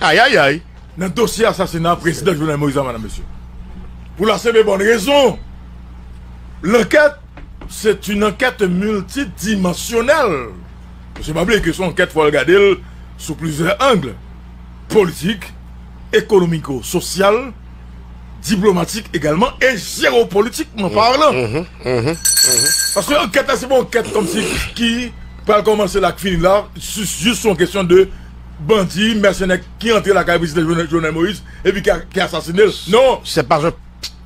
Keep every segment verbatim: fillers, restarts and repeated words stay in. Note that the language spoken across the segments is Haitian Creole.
Ayayay. Nan dosye asasina prezidan Jovenel Moïse la, madam, mesye. Pour la simple et bonne raison, l'enquête, c'est une enquête multidimensionnelle. Paske pa bliye ke se yon ankèt, fò l gade l sou plizyè ang, politik, ekonomiko-sosyal, diplomatik egalman, e jewopolitikman palan. Paske ankèt la, se pa yon ankèt kòmsi ki pral kòmanse la, k fini la, jis, jis yon kesyon de bandi, mèsenè ki antre lakay prezidan Jovenel, Jovenel Moïse, epi ki, ki asasine l. Non! C'est pas un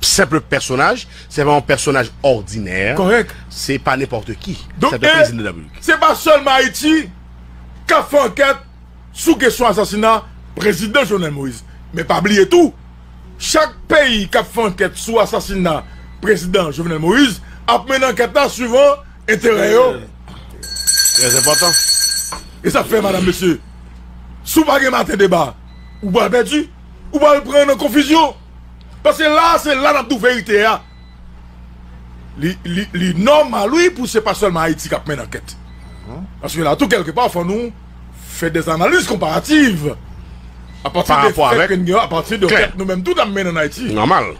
simple personnage, c'est pas un personnage ordinaire. Correct. C'est pas n'importe qui. Donk, c'est un président de la République. Se pa sèlman Ayiti k ap fè ankèt sou kesyon asasina prezidan Jovenel Moïse. Men pa bliye tou, chak peyi k ap fè ankèt sou asasina prezidan Jovenel Moïse ap mennen ankèt la suivan enterè yo. Très important. E sa fè, madam, mesye, si w pa gen maten deba, ou pral pèdi, ou pral pran nan konfizyon. Paske la, se la n ap di w verite a. Li, li, li nòmal, wi, pou se pa sèlman Ayiti k ap mennen ankèt. Paske la tou, kèlkepa, fò nou fè des analyses comparatives. Apati de fèt ke n gen, apati de ankèt nou menm tou n ap mennen ann Ayiti. Nòmal.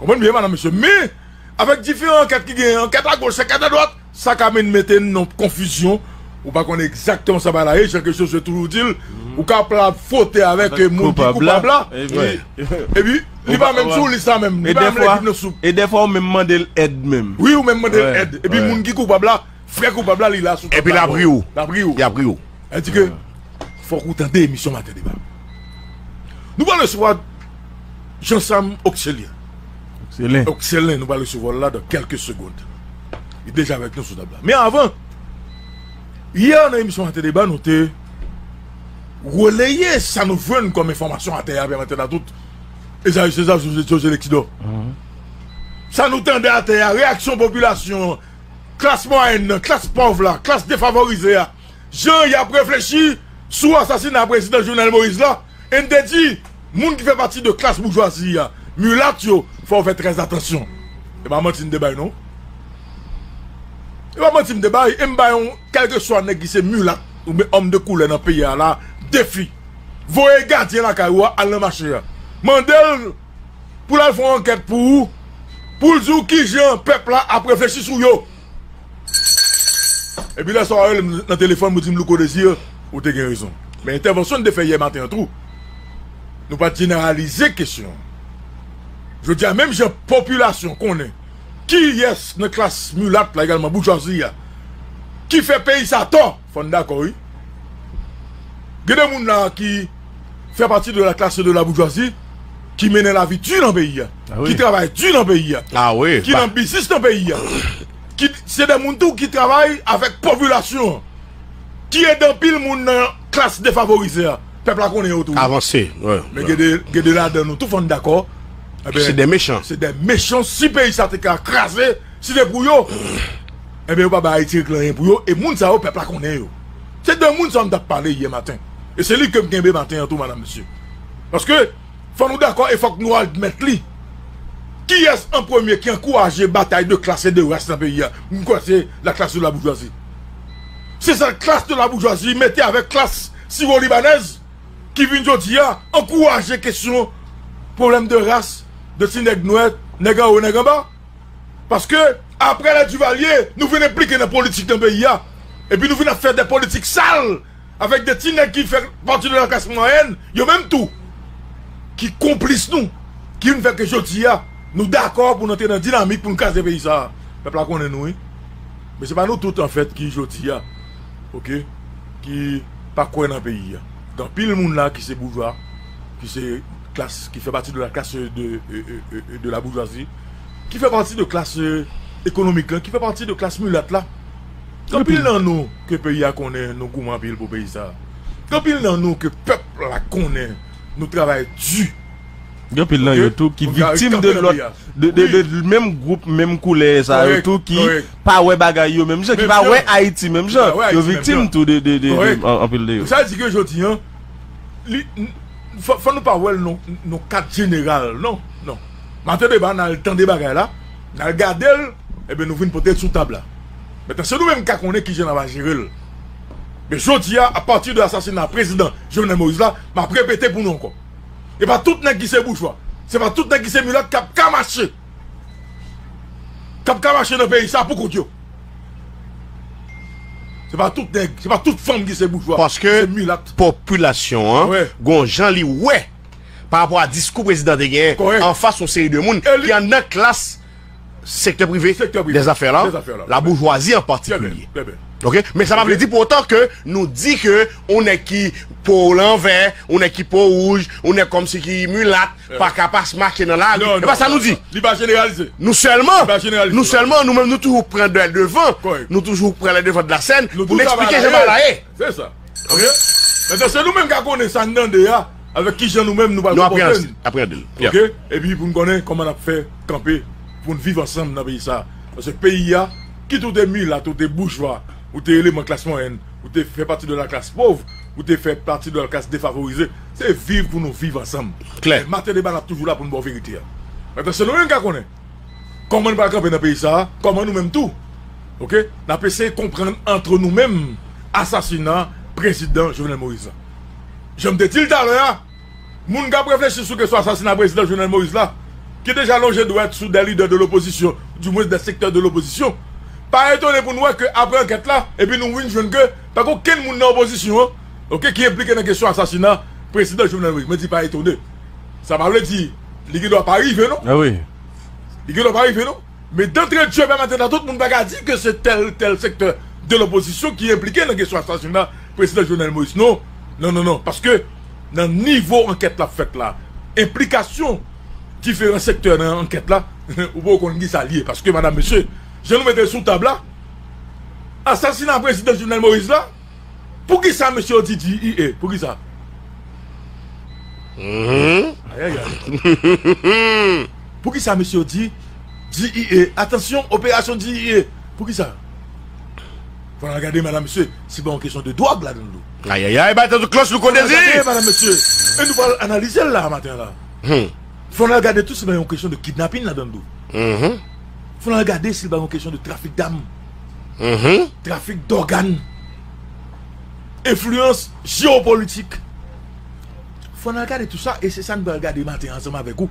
Konprann byen, madam, mesye. Men, avèk diferan ankèt ki genyen, ankèt agoch, ankèt adwat, sa ka menm mete n nan konfizyon. Ou pa konnen egzakteman sa bagay la ye, jan ke Josué toujou di l, ou ka pral fwote avèk, eh, moun ki koupab la. Epi, li pa menm sou lis la menm, li pa menm lekip nan soup. E dèfwa ou menm mande l èd menm. Wi, ou menm mande l èd. Epi moun ki koupab la, frè koupab la, li la sou tab la. Epi l ap ri w. L ap ri w. L ap ri w. Sa di ke fòk ou tande emisyon Maten Deba. Nou pral resevwa Jean Sam Oxelien. Oxelien. Oxelien, nou pral resevwa l la dan kèlke segonn. Li deja avèk nou sou tab la. Men avan, yè nan emisyon Maten Deba, nou te releye sa nou jwenn kòm enfòmasyon atè a, pèmèt a tout Ezayi Seza, José, José Lexidor. Sa nou tande atè a, reyaksyon popilasyon an, klas mwayèn nan, klas pòv la, klas defavorize a, jan y ap reflechi sou asasina prezidan Jovenel Moïse la, e n te di, moun ki fè pati de klas boujwazi a, milat yo, fò yo fè trè atansyon. E pa manti n te bay, non. E pa manti m te bay, e m bay yon, kèlkeswa nèg ki se milat oubyen òm de koulè nan peyi a la, defi. Voye gadyen lakay ou a al nan mache a. Mande l pou l al fè yon ankèt pou ou, pou l di w kijan pèp la ap reflechi sou yo. Epi lè sa w rele m nan telefòn pou di m Louko Désir, ou te gen rezon. Men entèvansyon n te fè yè maten an tou, nou pa t jeneralize kesyon an. Jodi a, menm jan popilasyon konnen kiyès nan klas milat la, egalman boujwazi a, ki fè peyi sa tò, fò n dakò, wi. Gen de moun la ki fè pati de la classe de la bourgeoisie, ki mennen lavi di nan peyi a, ki travay di nan peyi a, ki nan biznis nan peyi a, ki se de moun tou ki travay avèk popilasyon an, ki ede anpil moun nan klas defavorize a. Pèp la konnen yo tou. Avanse, wi. Men gen de, gen de ladan nou tou, fò n dakò. Enben, se de mechan. Se de mechan. Si peyi sa te ka kraze, si te pou yo, enben, yo pa bay Ayiti règle anyen pou yo. E moun sa yo, pèp la konnen yo. Se de moun sa yo m t ap pale yè maten. E se li ke m kenbe maten an tou, madam, mesye. Paske, fò nou dakò e fòk nou admèt li. Kiyès an premye ki ankouraje batay de klas e de ras nan peyi a? M kwè se la classe de la bourgeoisie. Se sa classe de la bourgeoisie mete avèk klas siwo libanèz ki vin jodi a ankouraje kesyon pwoblèm de ras, de ti nèg nwè, nèg anwo, nèg anba. Paske, apre lè Duvalier, nou vin enplike nan politik nan peyi a. Epi nou vin ap fè de politik sal avèk de ti nèg ki fè pati de la klas mwayèn, yo menm tou, ki konplis nou, ki vin fè ke jodi a, nou dakò pou n antre nan dinamik pou n kraze peyi sa a. Pèp la konnen nou, wi. Men se pa nou tout, anfèt, ki jodi a, oke, ki pa kwè nan peyi a. Gen anpil moun la ki se boujwa, ki se klas, ki fè pati de la classe de, e, e, e, e, de la bourgeoisie, ki fè pati de klas, e, ekonomik lan, ki fè pati de klas milat la. Gen anpil nan nou ke peyi a konnen nou goumen anpil pou peyi sa a. Gen anpil nan nou ke pèp la konnen nou travay di. Gen anpil nan yo tou ki viktim de lòt, de, de, de menm gwoup, menm koulè sa yo tou ki pa wè bagay yo menm jan, ki pa wè Ayiti menm jan. Yo viktim tou de, de, de, de an-, anpil de yo. Sa di ke jodi a, li, n-, fò, fò nou pa wè l non, non kad jeneral, non, non. Maten deba, n al tande bagay la, n al gade l, ebyen nou vin pote l sou tab la. Mentnan, se nou menm ki ka konnen kijan n ava jere l. Men jodi a, apati de asasina prezidan Jovenel Moïse la, m ap repete pou nou ankò. E pa tout nèg ki se boujwa. Se pa tout nèg ki se milat k ap ka mache. K ap ka mache nan peyi sa pou kont yo. Se pa tout nèg, se pa tout fanm ki se boujwa, ki se milat. Paske popilasyon an, wi, gon jan li wè pa rapò a diskou prezidan te genyen, kòrèk, anfas yon seri de moun ki anndan klas sektè prive, sektè prive dèzafè la, dèzafè la, laboujwazi an patikilye. Trè byen, trè byen. Oke? Men sa pa vle di pou otan ke nou di ke yon nèg ki po lanvè, yon nèg ki po wouj, yon nèg kòmsi ki milat, pa ka pas mache nan lari. Non, non, non, non. E pa sa nou di. Li pa jeneralize. Nou sèlman, li pa jeneralize, nou sèlman, nou menm, nou toujou pran lè devan. Kòrèk. Nou toujou pran lè devan de la sèn pou n eksplike jan bagay la ye. Se sa. Oke? Mentnan, se nou menm k a konnen sa n tande a, avèk kijan nou menm nou pral konprann. Nou apre-, apre-, apre-, oke? Epi pou n konnen kòman n ap fè kanpe pou n viv ansanm nan peyi sa a. Paske peyi a, kit ou te milat, ou te boujwa, ou te eleman klas mwayèn, ou te fè pati de la klas pòv, ou te fè pati de la klas defavorize, se viv pou nou viv ansanm. Klè. Men maten deba n ap toujou la pou n ba w verite a. Mentnan, se nou menm k a konnen kòman n pral kanpe nan peyi sa a, kòman nou menm tou, oke, n ap eseye konprann antre nou menm asasina prezidan Jovenel Moïse la. Jan m te di l talè a, moun k ap reflechi sou kesyon asasina prezidan Jovenel Moïse la, ki deja lonje dwèt sou de lidè de lopozisyon, di mwens de sektè de lopozisyon, pa etone pou n wè ke apre ankèt la, epi nou vin jwenn ke pa gen okenn moun nan opozisyon an, oke, ki enplike nan kesyon asasina prezidan Jovenel Moïse. Mwen di pa etone. Sa pa vle di li gen dwa pa rive, non. A wi. Li gen dwa pa rive, non. Men dantre dye, pèmèt a tout moun pa ka di ke se tèl, tèl sektè de lopozisyon ki enplike nan kesyon asasina prezidan Jovenel Moïse. Non, non, non, non. Paske nan nivo ankèt la ap fèt la, enplikasyon diferan sektè nan ankèt la, ou poko konn kisa l ye. Paske, madam, mesye, jan nou mete l sou tab la, asasina prezidan Jovenel Moïse la, poukisa mesye yo di D E A? Poukisa? Mhm. Ayayay. Poukisa mesye yo di D E A? Atansyon, operasyon D E A. Poukisa? Fò n al gade, madam, mesye, si pa yon kesyon de dwòg ladan l tou. Ayayay, bay tèt ou klòch, Louko Dezi. Fò n al gade, madam, mesye. E nou pral analize l la maten an la. Hmm. Fò n al gade tou si pa yon kesyon de kidnapin ladan l tou. Mhm. Fò n al gade si l pa yon kesyon de trafik dam, mhm, trafik dògàn, enfliyans jewopolitik. Fò n al gade tou sa, e se sa n pral gade maten an ansanm avèk ou.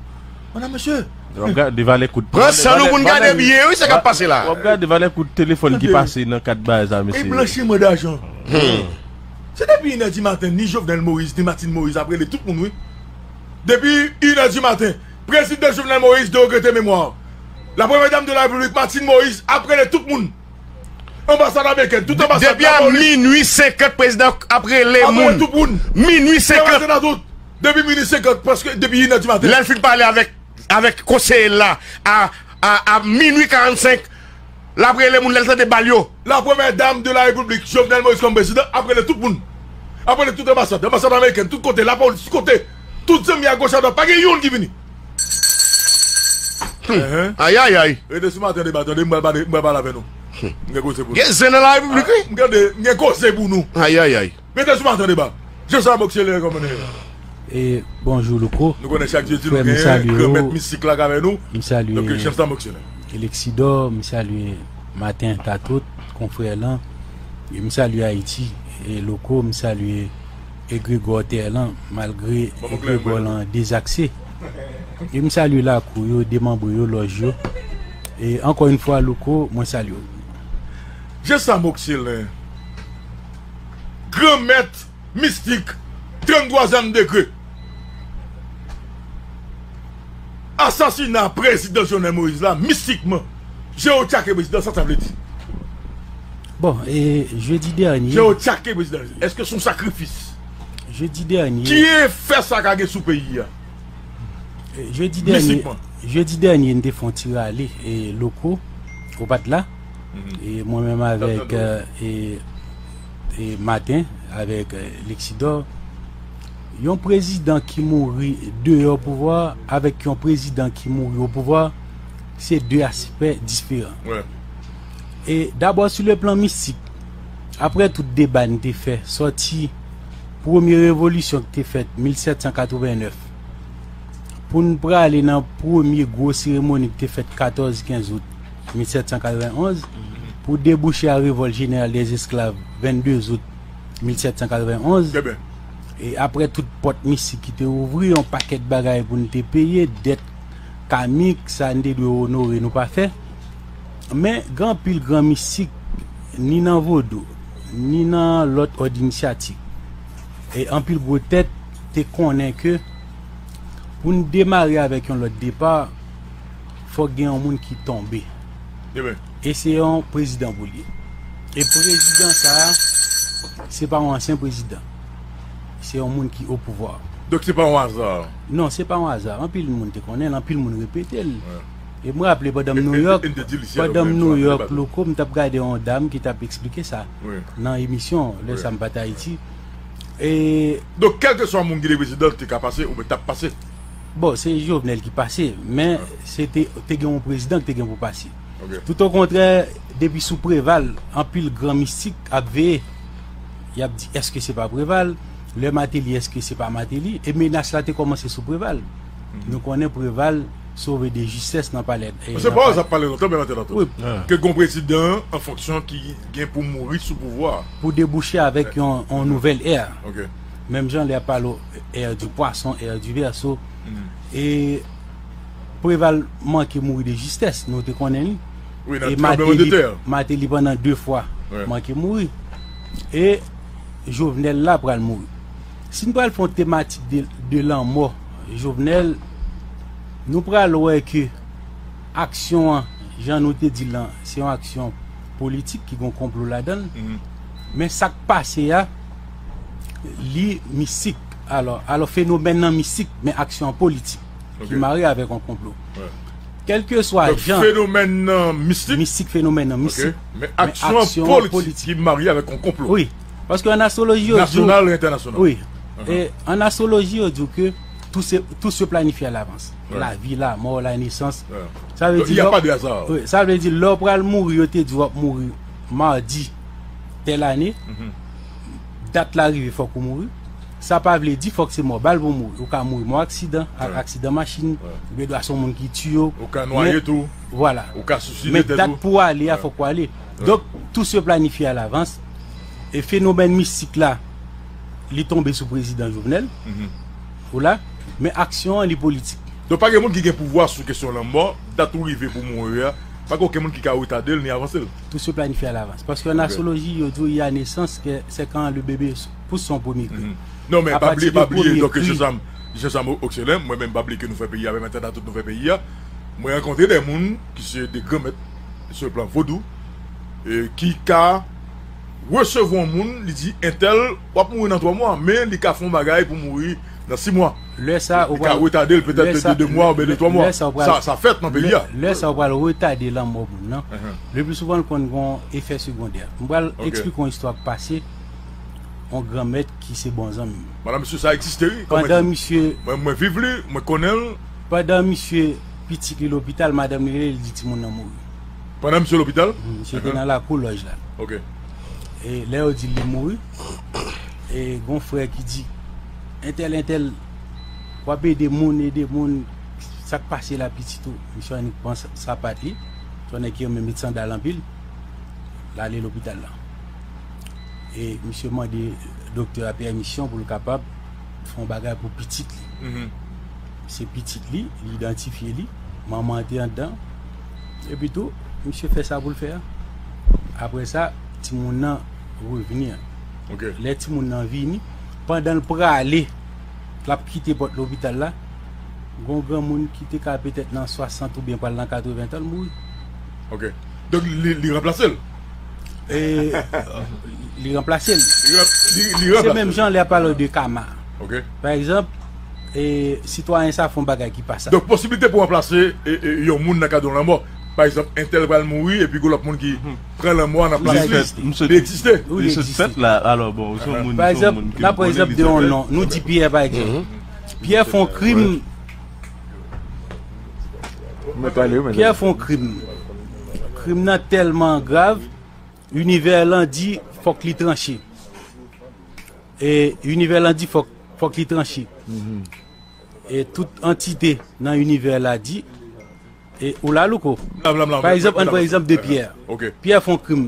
Madam, mesye. W ap gade valè kout. Pran san nou pou n gade byen, wi, sa k ap pase la. W ap gade valè kout telefòn ki pase nan kad bagay sa, mesye. E blanchiman dajan. Hmm. Se depi inè di maten, ni Jovenel Moïse, ni Martine Moïse ap rele tout moun, wi. Depi inè di maten, prezidan Jovenel Moïse de regrete memwa. La premyè dam de la Repiblik, Martine Moïse, ap rele tout moun. Anbasad amerikèn, tout anbasad Lapolis. Depi a minui senkant, prezidan ap rele moun. Ap rele tout moun. Minui senkant. Depi minui senkant, prèske depi inè di maten. Lè l fin pale avèk, avèk konseye l la, a, a, a minui karannsenk, l ap rele moun lè l tande bal yo. La premyè dam de la Repiblik, Jovenel Moïse kòm prezidan, ap rele tout moun. Ap rele tout anbasad, anbasad amerikèn, tout kote, lapolis, tout kote. Tout zanmi a goch a dwat, pa gen youn ki vini. Hmm. Enhen. Ayayay. Rete sou maten deba, tande, m pral pale, m pral pale avè nou. Hmm. M gen koze pou nou. Gen zen nan la Repiblik, wi. Ah, m gen de, m gen koze pou nou. Ayayay. Rete sou maten deba. Jean Samoxele, kòman nou ye? E, bonjou, Louko. Nou konnen chak jedi nou gen granmèt mistik la k avè nou. M salye Jean Samoxele. Lexidor, m salye Maten Tatout, konfrè lan. E m salye Ayiti. E Louko, m salye egregò tè lan, malgre egregò lan dezakse. E m salye lakou yo, demanbre yo, lòj yo. E ankò yon fwa, Louko, mwen salye w. Jean Samoxele, granmèt mistik, tranntwazyèm degre. Asasina prezidan Jovenel Moïse la, mistikman, je yo tchake prezidan, sa sa vle di? Bon, e jedi dènye. Je yo tchake prezidan, èske se yon sakrifis? Jedi dènye. Ki efè sa ka gen sou peyi a? E jedi dènye, mistikman. Jedi dènye, n te fè yon ti rale, e Louko, ou pa t la. Mhm. E mwen menm avèk, e, e Maten, avèk, e, Lexidor, yon prezidan ki mouri deyò pouvwa avèk yon prezidan ki mouri o pouvwa, se de aspè diferan. Wi. E dabò, sou le plan mistik, aprè tout deba n te fè, sòti premye revolisyon ki te fèt mil sèt san katrevennnèf, pou n prale nan premye gwo seremoni ki te fèt katòz, kenz out mil sèt san katrevenn onz, pou debouche a revòlt jeneral dèzesklav vennde zout mil sèt san katrevenn onz. E apre tout pòt mistik ki te ouvri, yon pakèt bagay pou n te peye, dèt kamik, sa n te dwe onore, nou pa fè. Men, gen anpil gran mistik, ni nan vodou, ni nan lòt òd inisyatik. E anpil gwo tèt te konnen ke pou n demare avèk yon lòt depa, fòk gen yon moun ki tonbe. E se yon prezidan pou l ye. E prezidan sa a, se pa yon ansyen prezidan. Se yon moun ki o pouvwa. Donk se pa yon aza. Non, se pa yon aza. Anpil moun te konnen l, anpil moun repete l. E m raple pandan m Nouyòk, pandan m Nouyòk, Louko, m t ap gade yon dam ki t ap eksplike sa nan emisyon, lè sa m pa t Ayiti. E Donk, kèlkeswa moun ki te prezidan, te ka pase, oubyen t ap pase. Bon, se Jovenel ki pase, men se te, te gen yon prezidan ki te gen pou pase. Toutokontrè, depi sou Preval, anpil gran mistik ap veye. Y ap di, èske se pa Preval? Lè Martelly, èske se pa Martelly? E menas la te kòmanse sou Preval. Nou konnen Preval sove de jistès nan palè. Paske pawòl sa ap pale lontan, men antandan tou. Ke gon prezidan an fonksyon ki gen pou mouri sou pouvwa. Pou debouche avèk yon, yon nouvèl è. Menm jan lè y ap pale ère du poisson, ère du verseau. E Preval manke mouri de jistès, nou te konnen li. E Martelly, Martelly pandan de fwa manke mouri. E Jovenel la pral mouri. Si n pral fè yon tematik de, de lanmò Jovenel, nou pral wè ke aksyon an, jan nou te di l lan, se yon aksyon politik ki gon konplo ladan l. Men sa k pase a, li mistik. Alò, alò fenomèn nan mistik, men aksyon an politik, ki mare avèk yon konplo. Kèlkeswa jan. Fenomèn nan mistik. Mistik, fenomèn nan mistik. Men aksyon an politik ki mare avèk yon konplo. Wi. Paske an astwoloji, yo di w. Nasyonal e entènasyonal. Wi. E an astwoloji, yo di w ke tout se, tout se planifye alavans. Lavi, lamò, lanesans. Sa vle di, lè w, wi, sa vle di, lè w pral mouri, yo te di w ap mouri madi tèl ane. Dat la rive, fòk ou mouri. Sa pa vle di fòk se mò bal pou w mouri. Ou ka mouri mò aksidan, ak aksidan machin, oubyen dwa se yon moun ki tiye w. Ou ka nwaye tou. Vwala. Ou ka siside tèt ou. Men dat pou w ale a, fòk ou ale. Donk, tout se planifye alavans. E fenomèn mistik la, li tonbe sou prezidan Jovenel. Ou la, men aksyon an, li politik. Donk, pa gen moun ki gen pouvwa sou kesyon lanmò, dat ou rive pou mouri a, pa gen okenn moun ki ka retade l ni avanse l. Tout se planifye alavans. Paske an astwoloji, yo di w, il y a naissance, que c'est quand le bébé pousse son premier cri. Non, men pa bliye, pa bliye, donk, jan sa m, jan sa m okselè, mwen menm pa bliye ke nou fè peyi a, menm entènasyonal tout nou fè peyi a. Mwen rankontre de moun ki se de granmèt sou le plan vodou, e ki ka resevwa yon moun, li di, entèl, w ap mouri nan twa mwa, men li ka fè yon bagay pou mouri nan sis mwa. Lè sa, ou pral retade l petèt de de mwa oubyen de twa mwa. Sa, sa fèt nan peyi a. Lè sa, ou pral retade lanmò moun nan. Le pli souvan, l konn gon efè segondè. M pral eksplike yon istwa k pase, yon granmèt ki se bon zanmi m. Madanm, mesye, sa egziste, wi. Pandan misye, mwen, mwen viv li, mwen konnen l. Pandan misye pitit li lopital, madanm li rele, li di timoun nan mouri. Pandan misye lopital? Misye te nan lakou lòj la. E lè yo di l li mouri, e gon frè ki di, entèl, entèl, w ap ede moun, ede moun, sa k pase la pitit ou? Misye annik pran sa, sapat li, se yon nèg ki renmen met sandal anpil, l ale lopital la. E misye mande doktè a pèmisyon pou l kapab fè yon bagay pou pitit li. Se pitit li, li idantifye li, manman an te anndan. Epi tou, misye fè sa pou l fè a. Apre sa, timoun nan revini. Lè timoun nan vini, pandan l prale, l ap kite pòt lopital la, gon granmoun ki te ka petèt nan swasant oubyen pral nan katreven tan, l mouri. Donk, li, li ranplase l. E, li ranplase l. Li ranp-, li, li ranplase l. Se menm jan lè y ap pale de kama. Pa egzanp, e, sitwayen sa fè yon bagay ki pa sa. Donk, posiblite pou ranplase, e, e, yon moun nan kad yon lanmò. Pa egzanp, entèl pral mouri, epi gon lòt moun ki pran lanmò a nan plas li. Li egziste. Wi, li egziste. Fèt la, alò, bon, ou se yon moun, ou se yon moun ki konnen li se fèt. Pa egzanp, n ap pran egzanp de yon non. Nou di Pyè, pa egzanp. Pyè fè yon krim. Pyè fè yon krim. Krim nan tèlman grav, inivè lan di fòk li tranche. E inivè lan di fòk, fòk li tranche. E tout antite nan inivè la di, e ou la, Louko? Pa egzanp, ann pran egzanp de Pyè. Pyè fè yon krim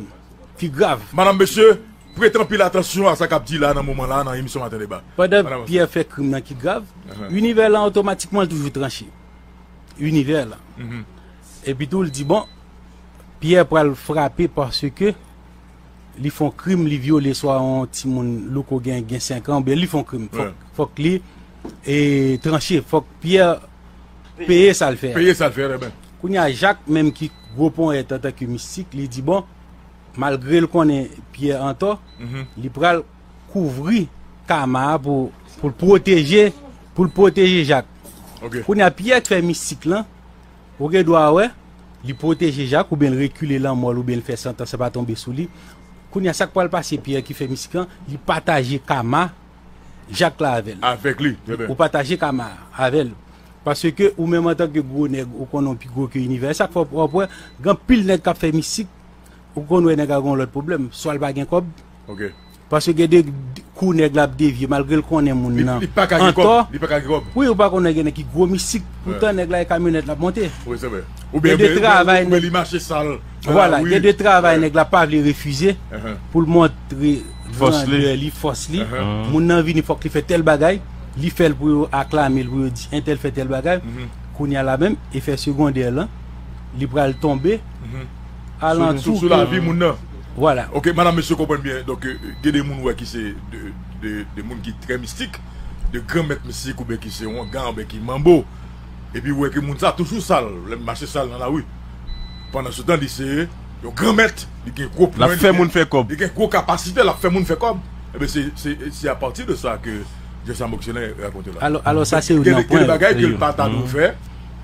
ki grav. Madanm, mesye, Prete anpil atansyon a sa k ap di la nan moman la nan emisyon Maten Deba. Pandan Pyè fè krim nan ki grav, Univè lan otomatikman l toujou tranche. Univè lan. Epi tou, l di, bon, Pyè pral frape paske li fè yon krim, li vyole swa yon timoun louko gen, gen senk an, oubyen li fè yon krim. Fòk, fòk li e, tranche, fòk Pyè peye sa l fè a. Peye sa l fè a, ben. Kounye a, Jak menm ki gwo ponyèt antanke mistik, li di, bon, malgre l konnen Pyè antò, li pral kouvri kama a pou, pou l pwoteje, pou l pwoteje Jak. Kounye a, Pyè k fè mistik lan, ou gen dwa wè, li pwoteje Jak, oubyen l rekile lanmò l, oubyen l fè santans lan pa tonbe sou li. Kounye a, sa k pral pase Pyè ki fè mistik lan, li pataje kama Jak la avè l. Avèk li, trè byen. Ou pataje kama avè l. Paske ou menm antanke gwo nèg, ou konnen w pi gwo ke Univè. Sa k fè w ap wè, gen anpil nèg k ap fè mistik, ou konn wè nèg la gen yon lòt pwoblèm. Swa l pa gen kòb, paske gen de kou nèg la ap devye, malgre l konnen moun nan antò. Li pa ka gen kòb. Wi, ou pa konnen gen nèg ki gwo mistik, poutan nèg la e kamyonèt l ap monte. Wi, se vre. Oubyen gen de travay nèg, li mache sal. Vwala, gen de travay nèg la pa vle refize pou l montre grandè li, fòs li. Moun nan vini, fòk li fè tèl bagay, li fè l pou yo aklame l, pou yo di entèl fè tèl bagay. Kounye a la menm, efè segondè lan, li pral tonbe alantou sou lavi moun nan. Vwala. Ok, madanm, mesye, konprann byen. Donk, gen de moun wè ki se de, de, de moun ki trè mistik, de gran mèt mistik, oubyen ki se oungan, oubyen ki manbo. Epi ou wè ke moun sa toujou sal, lè m mache sal nan lari. Pandansetan, li se yon gran mèt, li gen gwo pwen, l ap fè moun fè kòb. Li gen gwo kapasite, l ap fè moun fè kòb. Ebyen, se, se, se apati de sa ke Jesse Amoxelin rakonte la. Alò, alò, sa se youn nan pwen. Gen de bagay ke l pa ta dwe fè,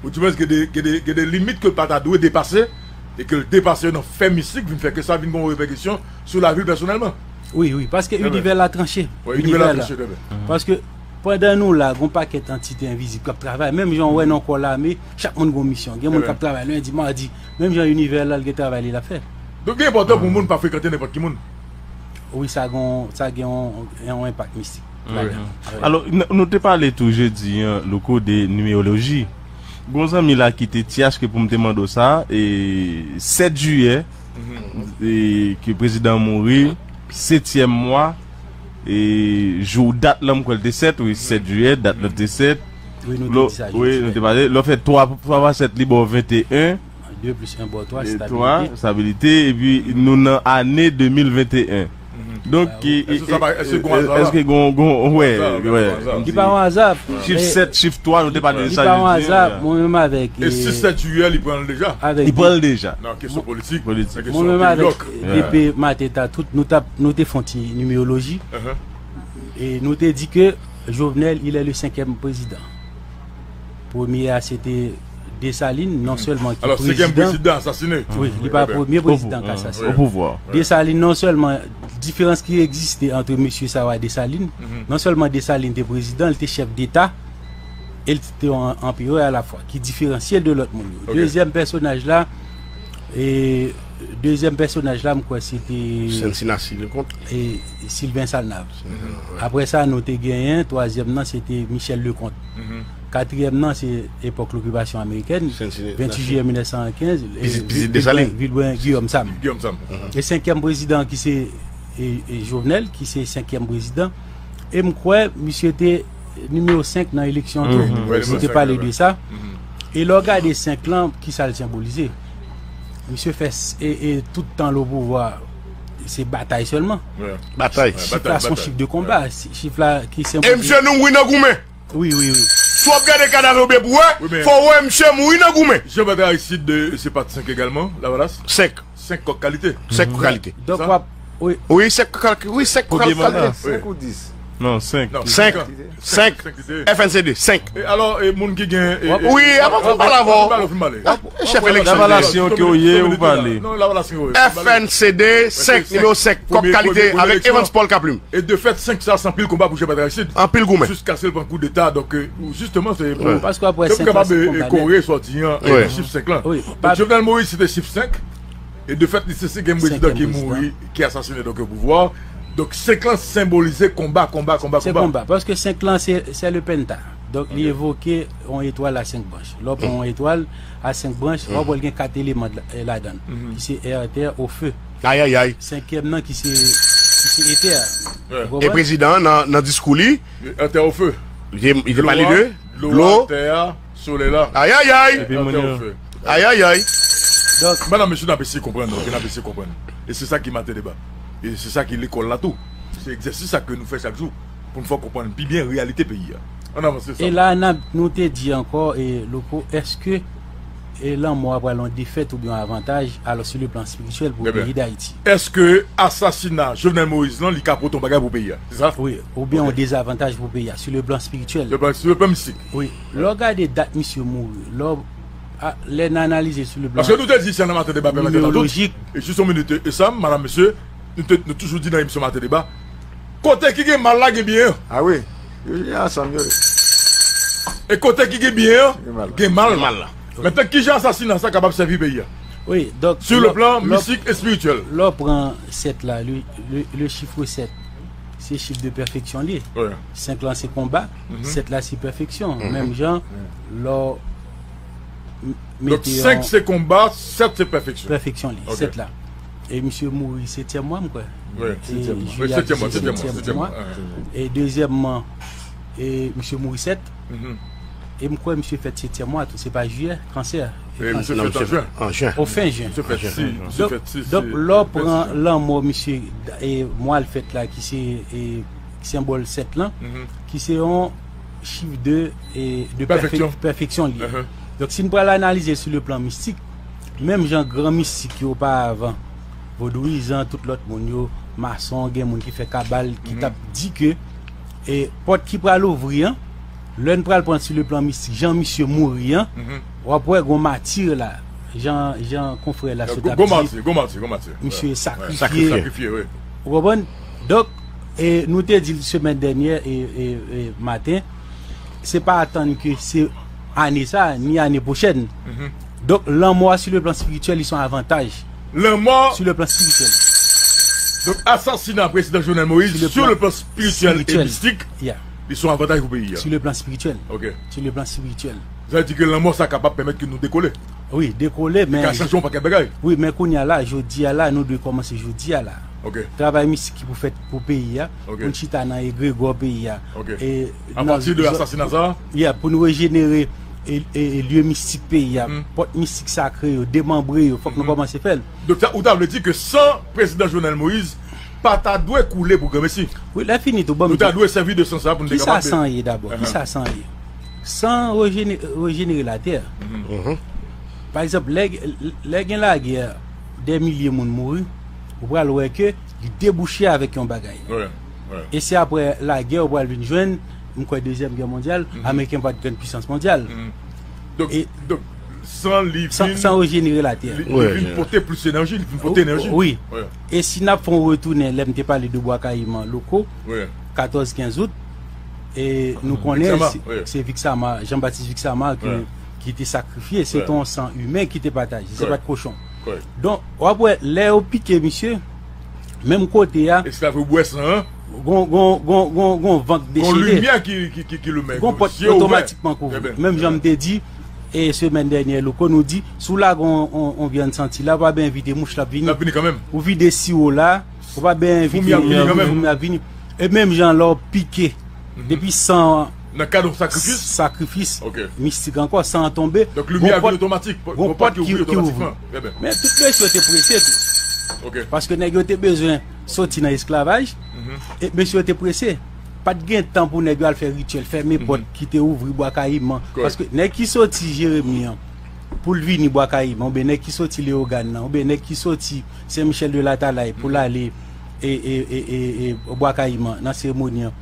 ou di mwen gen de, gen de, gen de limit ke l pa ta dwe depase, e ke l depase nan fè mistik, vin fè ke sa vin gen yon repèkisyon sou lavi l pèsonèlman. Wi, wi, paske univè la tranche. Univè la tranche, trè byen. Paske pandan nou la, gon pakèt antite envizib k ap travay. Menm jan w wè nan kò lame, chak moun gon misyon. Gen moun k ap travay lendi, madi. Menm jan univè la, l gen travay li l ap fè. Donk, li enpòtan pou moun pa frekante nenpòt ki moun. Wi, sa gon, sa gen yon, yon enpak mistik ladan. Alò, n-, nou te pale tou jedi an, Louko, de nimeroloji. Gon zanmi la ki te T H ke pou m te mande w sa, e, sèt jiyè, e, ke prezidan an mouri, setyèm mwa, e, jou dat lan, m kwè l te sèt, wi, sèt jiyè, dat lan te sèt. Wi, nou te di sa, wi, nou te pale. Lè w fè twa, twa fwa sèt, li ba w venteyen. De plis en ba w twa, stabilite. Stabilite, epi nou nan ane de mil venteyen. Donk, èske gon, gon, wè, wè. Li pa yon aza. Chif sèt, chif twa, nou te pale de sa jodi an. Li pa yon aza, mwen menm avèk, e, sis, sèt jiyè, li pran l deja. Li pran l deja. Nan kesyon politik, nan kesyon peyi lòk. Mwen menm avèk D P Mateta, tout, nou t ap, nou te fè yon ti nimeroloji. E nou te di ke Jovenel, il est le cinquième président. Premye a, se te Desalin, non sèlman ki prezidan. Alò, senkyèm prezidan asasine. Wi, li pa premye prezidan k asasine. Desalin, non sèlman, diferans ki egziste ant mesye sa yo ak Desalin, non sèlman Desalin te prezidan, li te chèf deta, e li te yon anperè alafwa, ki diferansye l de lòt moun yo. Dezyèm pèsonaj la, e, dezyèm pèsonaj la, m kwè se te Saint-Sinassi Leconte. E Sylvain Salnave. Apre sa, nou te genyen, twazyèm nan, se te Michel Leconte. Katriyèm nan, se epòk lokipasyon amerikèn, venntuit jiyè mil nèf san kenz, e, Vilbrun, Vilbrun Guillaume Sam. E senkyèm prezidan ki se, e, e, Jovenel, ki se senkyèm prezidan. E m kwè, misye te nimewo senk nan eleksyon an tou. Nou te pale de sa. E lè w gade senk lan, ki sa l senbolize? Misye fè s-, e, e tout tan l o pouvwa, se batay sèlman. Batay. Chif la se yon chif de konba. Chif la ki senbolize. E misye nou mouri nan goumen. Wi, wi, wi. Si w ap gade kadav yo byen pou wè, fò w wè misye mouri nan goumen. Jean Bertrand Aristide, se pa t senk egalman, Lavalas? Senk. Senk kòk kalite. Senk kòk kalite. Donk, w ap, wi. Wi, senk kòk kalite. Wi, senk kòk kalite. Senk ou dis? Non, senk. Senk. Senk. F N C D, senk. E alò, e moun ki gen, e, wi, avan fò pale avè w. Chèf eleksyon. Lavalasyen ke w ye, ou pale. Non, Lavalasyen, wi. F N C D, senk, nimewo senk, kòk kalite, avèk Evans Paul Kaplim. E de fèt, senk sa, se anpil konba pou Jean Bertrand Aristide. Anpil goumen. Jiskaske l pran koudeta, donk, e, jisteman, se pou, paske w ap wè senk lan, se konba nèt. Kòm kapab e kore sòti an, e, chif senk lan. Wi, donk, Jovenel Moïse, se te chif senk. E de fèt, li se senkyèm prezidan ki mouri, ki asasine, donk, o pouvwa. Donk, senk lan senbolize konba, konba, konba, konba. Se konba, paske senk lan, se, se le penta. Donk, li evoke yon etwal a senk branch. Lè w pran yon etwal a senk branch, w ap wè l gen kat eleman la-, ladan l, ki se air, terre, eau, feu. Ayayay. Senkyèm nan ki se Misye etè. Ou konprann? E prezidan an nan, nan diskou li, li te pale de dlo, tè a, solèy la. Ayayay! Epi moun yo. Ayayay! Donk, madanm, mesye, n ap eseye konprann, ok, n ap eseye konprann. E se sa ki Maten Deba. E se sa ki lekòl la tou. Se egzèsis sa ke nou fè chak jou pou n fè w konprann pi byen reyalite peyi a. Ann avanse sa. E la, n ap, nou te di ankò, e, Louko, èske e lanmò a pral yon defèt oubyen yon avantaj, alò, sou le plan espirityèl pou peyi Dayiti. Èske asasina Jovenel Moïse lan, li ka pote yon bagay pou peyi a? Se sa? Wi, oubyen yon dezavantaj pou peyi a, sou le plan espirityèl. Le plan, sou le plan mistik. Wi. Lè w gade dat misye mouri, lè w, a, lè n analize sou le plan nimerolojik. Paske nou te di sa nan Maten Deba, pèmèt nou tout. E jis yon minit, e sa, madanm, mesye, nou te, nou toujou di nan emisyon Maten Deba, kote ki gen mal la, gen byen an. A wi. Yo jwe ansanm, yo. E kote ki gen byen an, gen mal. Gen mal la. Mentnan, kijan asasina sa kapab sèvi peyi a? Wi, donk, sur le plan mistik, espirityèl. Lè w pran sèt la, le, le, le chiffre sept, se chif de pèfeksyon li ye. Senk lan se konba, sèt la se pèfeksyon. Menm jan, lè w m-, mete yon... Donk, senk se konba, sèt se pèfeksyon. Pèfeksyon li, sèt la. E misye mouri setyèm mwa, m kwè. Wi, setyèm mwa. Wi, setyèm mwa, setyèm mwa, setyèm mwa. E dezyèmman, e misye mouri sèt. E m kwè misye fèt setyèm mwa tou, se pa jiyè, kansè. E misye fèt an jen. An jen. O fen jen. Misye fèt sis, misye fèt sis. Donk, lè w pran lanmò misye, e mwa l fèt la, ki se, e, senbòl sèt lan, ki se yon chif de, e, de pèfeksyon li ye. Donk, si n pral analize sou le plan mistik, menm jan gran mistik yo oparavan, vodouyizan, tout lòt moun yo, mason, gen moun ki fè kabal, ki t ap di ke, e, pòt ki pral ouvri an, lè n pral pran sou le plan mistik, jan misye mouri an, w ap wè gon mati la, jan, jan konfrè la sot ap di, misye sakrifye. Sakrifye, wi. Ou konprann? Donk, e, nou te di l semèn dènyè, e, e, e, maten, se pa atann ke se ane sa, ni ane pwochèn. Donk, lanmò a, sou le plan espirityèl, li se yon avantaj. Lanmò. Sou le plan espirityèl. Donk, asasina prezidan Jovenel Moïse, sou le plan espirityèl e mistik, li se yon avantaj pou peyi a. Sou le plan espirityèl. Ok. Sou le plan espirityèl. Sa vle di ke lanmò sa kapab pèmèt ke nou dekole. Wi, dekole, men... Li ka chanje yon pakèt bagay. Wi, men kounye a la, jodi a la, nou dwe kòmanse jodi a la. Ok. Travay mistik ki pou fèt pou peyi a, pou n chita nan egregò peyi a. Ok. E apati de asasina sa a? Yeah, pou n rejenere e, e, e lye mistik peyi a, pòt mistik sakre yo, demanbre yo, fòk nou kòmanse fè l. Donk, sa, ou ta vle di ke san prezidan Jovenel Moïse pa ta dwe koule pou granmesi. Wi, lè fini tou, ban m di. Nou ta dwe sèvi de san sa pou n te kapab. Kisa san ye dabò? Kisa san ye? San rejene-, rejenere latè. Pa egzanp, lè, lè gen lagè, dè milye moun mouri, ou pral wè ke li debouche avèk yon bagay. Wi, wi. E se apre lagè ou pral vin jwenn, m kwè, dezyèm gè mondyal, Ameriken pa t grann pisans mondyal. Donk, e donk, san li vin, san rejenere latè. Li, li vin pote plis enèji, li vin pote enèji. Wi. E si n ap fè yon retounen, lè m te pale de Bwa Kayiman, Louko, katòz kenz out, e nou konnen se, se Vixamar, Jean-Baptiste Vixamar ki, ki te sakrifye, se te yon san imen ki te pataje, se pa t kochon. Donk, w ap wè, lè yo pike misye, menm kote a, esklav yo bwè san an. Gon, gon, gon, gon, gon van k deside. Gon limyè ki, ki, ki, ki limen. Gon pòt otomatikman k ouvri. Menm jan m te di, e semèn dènyè, Louko, nou di, si w lage yon, yon, yon vyann santi la, ou pa byen envite mouch, l ap vini. L ap vini kanmenm. Ou vide siwo la, ou pa byen envite foumi ap vini kanmenm. Foumi ap vini. E menm jan lè w pike, depi san an, nan kad yon sakrifis, sakrifis mistik ankò, san an tonbe, donk, limyè a vin otomatik, gon pòt ki ouvri otomatikman. Men tout mesye yo te prese tou. Paske nèg yo te bezwen soti nan esklavaj, e mesye yo te prese. Pa t gen tan pou nèg yo al fè rityèl, fèmen pòt ki te ouvri Bwa Kayiman. Paske nèg ki soti Jeremi an, pou l vini Bwa Kayiman, oubyen nèg ki soti Leyogàn nan, oubyen nèg ki soti Sen Michèl de Latalay pou l ale e, e, e, e, e, Bwa Kayiman, nan seremoni an.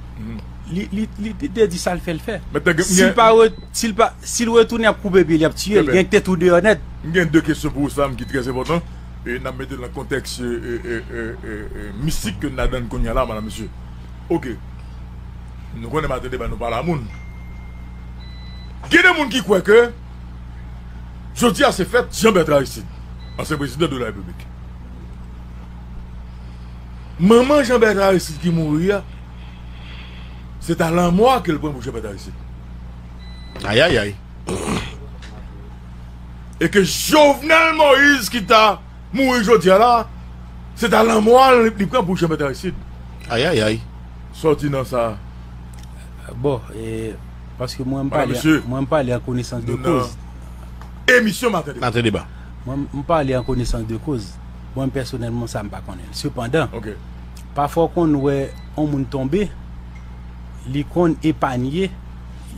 Li, li, li te, te di sa l fè, l fè. Si l pa re-, si l pa, si l retounen, y ap koupe pye l, y ap tiye l. Gen tèt ou deyò nèt. M gen de kesyon pou ou, Sam, ki trè enpòtan. E n ap mete l nan kontèks, e, e, mistik ke n ladan kounye a la, madam, mesye. Ok. Nou konnen Maten Deba, nou pale a moun. Gen de moun ki kwè ke jodi a se fèt Jean Bertrand Aristide, ansyen prezidan de la Repiblik. Manman Jean Bertrand Aristide ki mouri a, se ta lanmò a ke l pran pou Jean Bertrand Aristide. Ayayay. E ke Jovenel Moïse ki ta mouri jodi a la, se ta lanmò a li, li pran pou Jean Bertrand Aristide. Ayayay. Sòti nan sa. Bon, e, paske mwen m pale, mwen m pale an konesans de koz. Emisyon Maten Deba. Maten Deba. Mwen m pale an konesans de koz. Mwen pèsonèlman sa m pa konnen. Sepandan, pafwa w konn wè yon moun tonbe, li konn epanye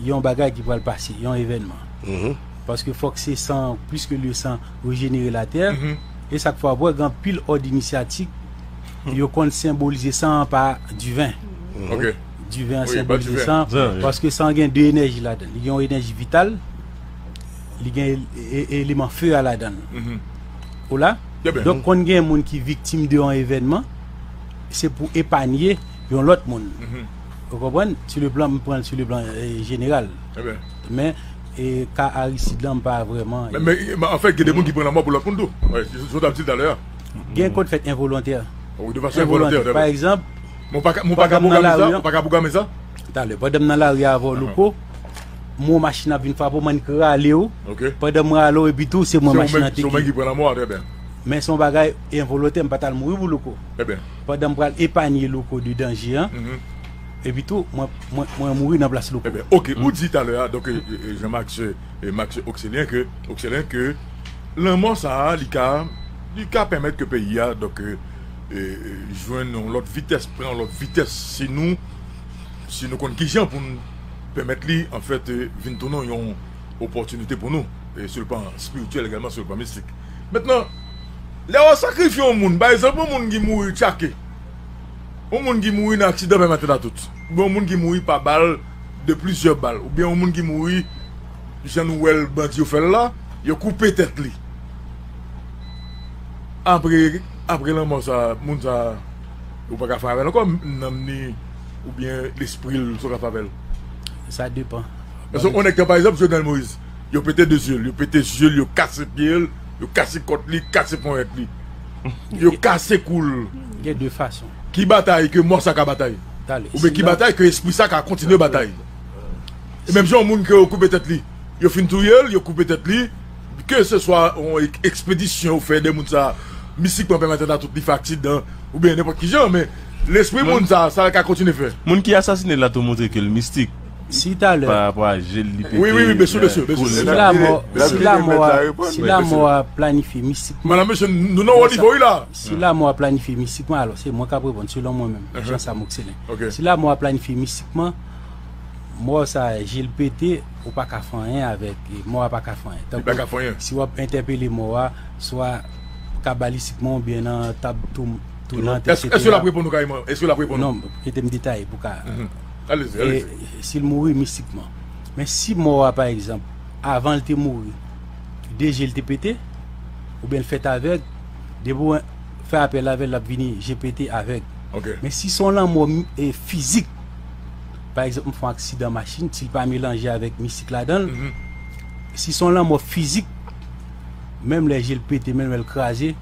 yon bagay ki pral pase, yon evènman. Paske fòk se san, plis ke le san rejenere latè. E sa k fè w ap wè gen anpil òd inisyatik, yo konn senbolize san an pa diven. Diven an senbolize san, paske san an gen de enèji ladan l. Li gen yon enèji vital, li gen eleman fe a ladan l. Ou la? Donk, konn gen moun ki viktim de yon evènman, se pou epanye yon lòt moun. Ou konprann? Sou le plan, m pran l sou le plan jeneral. Men, e ka Aristide lan, m pa vrèman. Men, men, men, anfèt, gen de moun ki pran lanmò pou lòt moun tou. Wi, se sa w t ap di talè a. Gen kòd fèt envolontè. Wi, de fason envolontè. Pa egzanp, Mwen pa ka pwograme sa? Mwen pa ka pwograme sa? Talè, pandan m nan lari avè w, Louko, m wè yon machin ap vin frape w, m annik rale w. Pandan m rale w, epi tou, se mwen machin nan te ki. Men se yon bagay envolontè, m pa t al mouri pou Louko. Pandan m pral epanye Louko de danje an, epi tou, mwen, mwen, mwen mouri nan plas Louko. Oke, ou di talè a, donk, e, e, Jean Max, e, Max Oxelien ke, Oxelien ke lanmò sa a, li ka, li ka pèmèt ke peyi a, donk, e, e, jwenn yon lòt vitès, pran yon lòt vitès si nou, si nou konn kijan pou n pèmèt li, anfèt, e, vin tounen yon opòtinite pou nou, e, sou le plan espirityèl egalman, sou le plan mistik. Mentnan, lè w ap sakrifye yon moun, pa egzanp, yon moun ki mouri tchake, yon moun ki mouri nan aksidan pèmèt a tout, oubyen yon moun ki mouri pa bal, de plizyè bal, oubyen yon moun ki mouri, jan nou wè l bandi yo fè l la, yo koupe tèt li. Apre, apre lanmò sa, moun sa, ou pa ka fè avè l ankò, nanm ni, oubyen lespri l, sa w ka fè avè l. Sa depan. Paske yon nèg tan, pa egzanp, Jovenel Moïse, yo pete de zye l, yo pete zye l, yo kase pye l, yo kase kòt li, kase ponyèt li. Yo kase kou l. Gen de fason. Ki batay ke mò sa ka batay? Talè. Oubyen ki batay ke espri sa ka kontinye batay? E menm jan yon moun ke yo koupe tèt li, yo fin touye l, yo koupe tèt li, ke se swa yon ek- ekspedisyon yo fè de moun sa, mistikman pèmèt a tout li fè aksidan, oubyen nenpòt ki jan, men lespri moun sa, sa l ka kontinye fè. Moun ki asasine l la tou montre ke l mistik. Si talè. Pa rapò a je l li pete. Wi, wi, wi, byen si, byen si, byen si. Si lanmò, si lanmò a, si lanmò a planifye mistikman. Madan mesye, nou nan wo nivo wi la. Si lanmò a planifye mistikman, alò se mwen k ap reponn selon mwen menm, Jean Sam Oxelien. Si lanmò a planifye mistikman, mò sa, je l pete, ou pa ka fè anyen avèk, e, mò a pa ka fè anyen. Tankou si w ap entèpele mò a, swa kabalistikman oubyen nan tab tou, tounant, etsetera. Èske l ap reponn ou kareman? Èske l ap reponn ou? Non, kite m detaye pou ka. Alezi, alezi. Si l mouri mistikman. Men si mò a, pa egzanp, avan l te mouri, de je l te pete, oubyen l fèt avèg, depi w fè apèl avè l, l ap vini je pete, avèg. Men si se yon lanmò fizik, pa egzanp, m fè yon aksidan machin, si l pa melanje avèk mistik ladan l, si se yon lanmò fizik, menm lè je l pete, menm lè l kraze,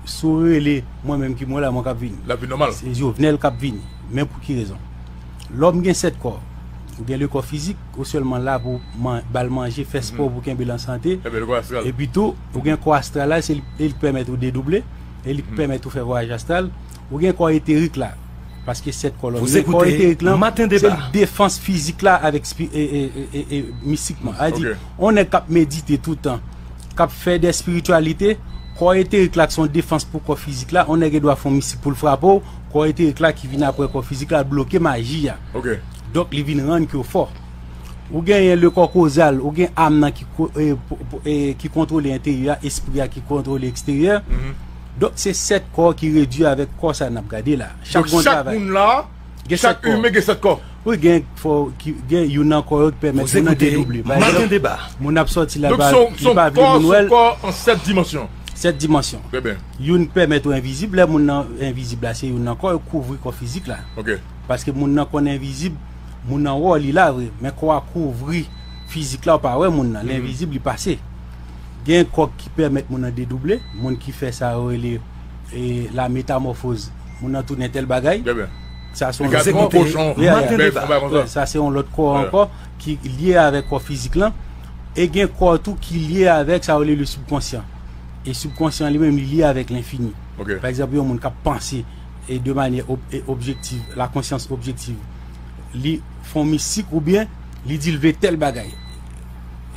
si w rele mwen menm ki mwen la, mwen k ap vini. L ap vin nòmal. Se Jovenel k ap vini. Men pou ki rezon? Lòm gen sèt kò. Ou gen le kò fizik, ou sèlman la pou ba l manje, fè spò pou kenbe l an sante. Epi tou, ou gen kò astral la, se li k pèmèt ou dedouble, e li k pèmèt ou fè vwayaj astral. Ou gen kò eterik la, paske sèt kò lòm. Ou gen kò eterik lan, se defans fizik la avèk mistikman. Sa vle di, yon nèg k ap medite toutan, k ap fè de espirityalite, kò eterik la ki se yon defans pou kò fizik la, yon nèg gen dwa fè yon mistik pou l frape w, kò eterik la ki vin apre kò fizik la, l bloke maji a. Donk, li vin rann ke w fò. Ou genyen le kò kozal, ou gen am nan ki, ki kontwole enteryè a, espri a ki kontwole eksteryè. Donk, se sèt kò ki redui avèk kò sa n ap gade la. Chak moun travay. Gen sèt kò. Wi, gen fò ki gen youn nan kò yo ki pèmèt moun nan dedouble. Pa egzanp, moun ap sòti la, li pa vle moun wè l. Sèt dimansyon. Youn pèmèt ou envizib. Lè moun nan envizib la, se youn nan kò yo kouvri kò fizik la. Paske moun nan konn envizib, moun nan wè w, li la vre, men kò a kouvri fizik la, ou pa wè moun nan. L envizib, li pase. Gen kò ki pèmèt moun nan dedouble, moun ki fè sa yo rele, e, la metamòfoz. Moun nan tounen tèl bagay. Sa se yon lòt kò. Sa se yon lòt kò ankò ki lye avèk kò fizik lan. E gen kò tou ki lye avèk sa yo rele le sibkonsyan. E sibkonsyan li menm, li lye avèk lenfini. Pa egzanp, yon moun k ap panse, e de manyè ob- e objektiv, la konsyans objektiv, li fè yon mistik oubyen li di l vle tèl bagay.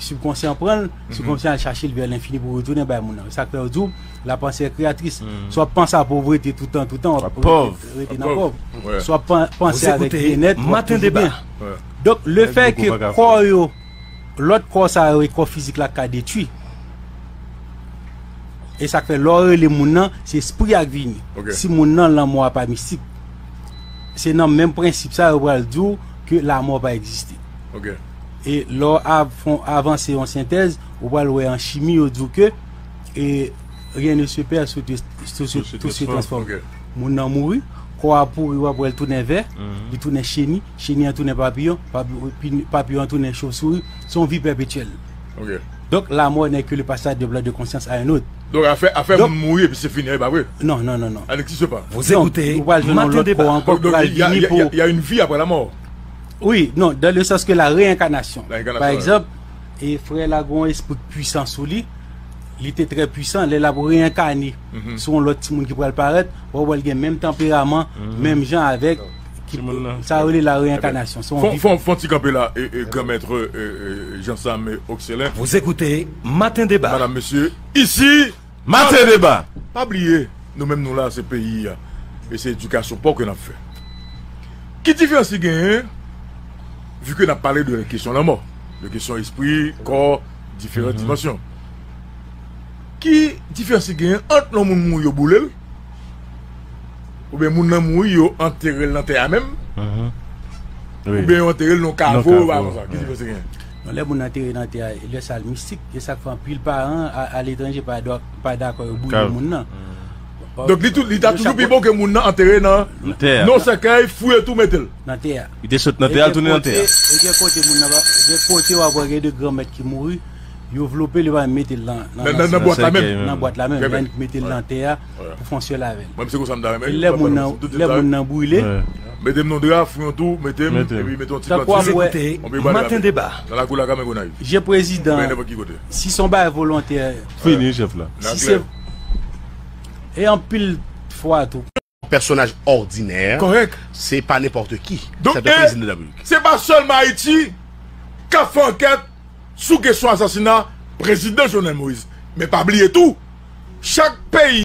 Sibkonsyan pran l, sibkonsyan al chache l vè lenfini pou retounen bay moun nan. Sa k fè yo di w, la panse kreyatris. Si w ap panse a povrete toutan, toutan, w ap rete nan pòv. Si w ap panse avèk byennèt, w ap toujou byen. Donk, lefètke kò yo, lòt kò sa yo e kò fizik la ka detwi. E sa k fè lè w rele moun nan, se espri a k vini. Si moun nan, lanmò a pa mistik. Se nan menm prensip sa yo pral di w ke lanmò pa egziste. E lè w av- fon- avanse yon sentèz, ou pral wè an chimi yo di w ke e, rien ne se perd, tout se, tout se, tout se transforme. Moun nan mouri, kò a pouri, w ap wè l tounen vè, li tounen cheni, cheni an tounen papiyon, papi- pi- papiyon an tounen chofsouri, se yon vi pèpetyèl. Donk, la mort n'est que le passage de blanc de conscience à un autre. Donk, afè, afè moun mouri epi se fini, e pa vre? Non, non, non, non. Elle n'existe pas. Donk, ou pral jwenn yon lòt kò ankò ki pral vini pou. Il y a une vie après la mort. Wi, non, dans le sens que la réincarnation. Pa egzanp, e frè la gen yon espri pwisan sou li, li te trè pwisan, lè l ap reyenkane sou yon lòt timoun ki pral parèt, w ap wè l gen menm tanperaman, menm jan avèk ki, sa yo rele la reyenkanasyon. Se yon vi. Fon, fon ti kanpe la, e, e, Granmèt, e, e, Jean Sam, e, Oxelen. Vous écoutez Matin Débat. Madam, mesye, isi, Maten Deba. Pa bliye, nou menm nou la, se peyi a. E se edikasyon pa w ke n ap fè. Ki diferans ki genyen, vi ke n ap pale de kesyon lanmò, de kesyon espri, kò, diferan dimansyon? Ki diferans ki genyen ant yon moun mouri yo boule l, oubyen moun nan mouri yo antere l nan tè a menm, oubyen yo antere l nan yon kavo, bagay konsa? Ki diferans ki genyen? Non, lè moun antere nan tè a, lè sa l mistik, e sa k fè anpil paran a- aletranje pa dwa- pa dakò yo boule moun nan. Donk, li tou, li ta toujou pi bon ke moun nan antere nan yon sèkèy, fouye tou, mete l nan tè a. Li te sot nan tè a, l tounen nan tè a. E gen kote moun nan pa, gen kote w ap wè gen de granmèt ki mouri, yo vlope l, yo pa menm mete l nan, nan, nan bwat la menm. Nan bwat la menm, yo mete l nan tè a pou fè yon syèl avè l. Mwen, se konsa m ta renmen. E lè moun nan, lè moun nan brile, mete m nan dra, fouye yon tou, mete m, epi mete yon ti kanti. Tankou w ap wè, Maten Deba. Nan lakou la, Kamen Gonayiv. Je prezidan, si se yon bagay volontè, fini, chèf la. Si se, e anpil fwa tou. Pèsonaj òdinè, se pa nenpòt ki. Donk, se prezidan de la Repiblik. Se pa sèlman Ayiti k ap fè ankèt sou kesyon asasina prezidan Jovenel Moïse. Men pa bliye tou, chak peyi